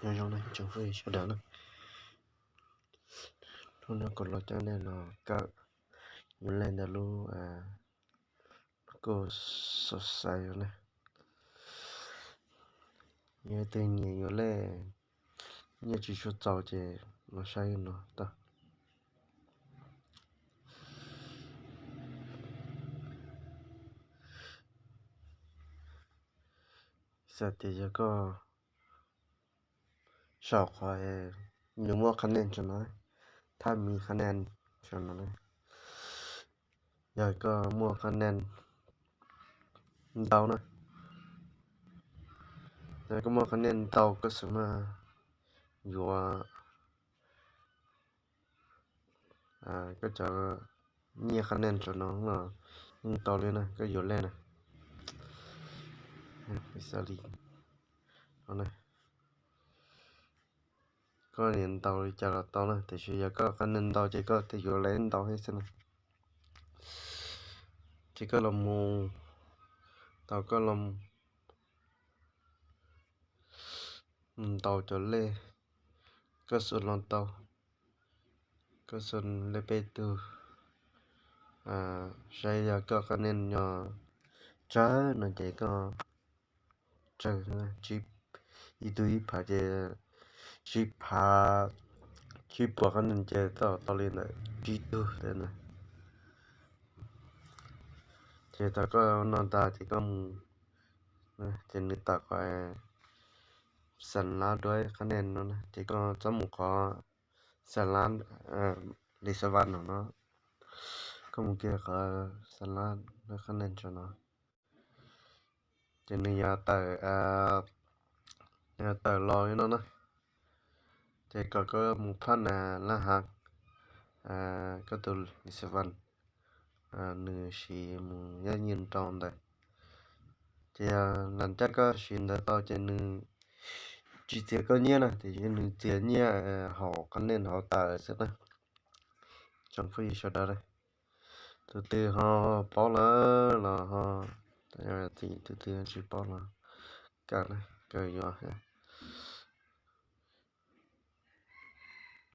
Nyob zoo na tsoom phooj ywg sawv daws na, hnub no kuv los coj nej los kawm yuav lej ntawm lub, kuj xav xav na, yog leej twg nyiam yuav lej, nyiaj tsis tshua txaus ces los saib no tau. Xav tias yog koj saum qhov nws muaj qhab nej tso no, thaj mi qhab nej tso no, yog koj muaj qhab nej ntau na, yog koj muaj qhab nej ntau koj xav mas yuav, koj cov nyiaj qhab nej tso no yeej tau li na, koj yuav lej na, peb xav li no, koj nyiam ntau li cas los tau na, tiam sis yog koj qhab nej ntau ces koj thiaj yuav lej ntau thiab xwb na. Ces koj los mus, tau koj los mus ntaus cov lej, koj xu los tau, koj xu lej peb tug, saib yog koj qhab nej nyob tsawg no ces koj tsawg, ib tug ib phav ces tsib phav, tsib puas qhab nej ces tau tau li ntawm tsib tug na. Ces thaum koj no tas ces koj mus, ces nws tawm qhov xa lab duab qhab nej no na, ces koj txhob mus qhov xa lab li xa vas no no, koj mus kiag qhov xa lab duab qhab nej tso no, ces nws yog tawm, nws yog tawm los li no na. Ces kom koj mus phab nas lab hav, koj tus li xa vas, nws siv mus nyob nyiaj nrau ntawd. Ces yog lam caj koj siv ntawd tau ces nws tsis txiav koj nyiaj na, tiam sis nws txiav nyiaj hauv qhab nej hauv tawm xwb na. Tsoom phooj ywg sawv daws, tus twg ho paub lawm los ho, tus twg tsis paub los kawm, kawm yuav.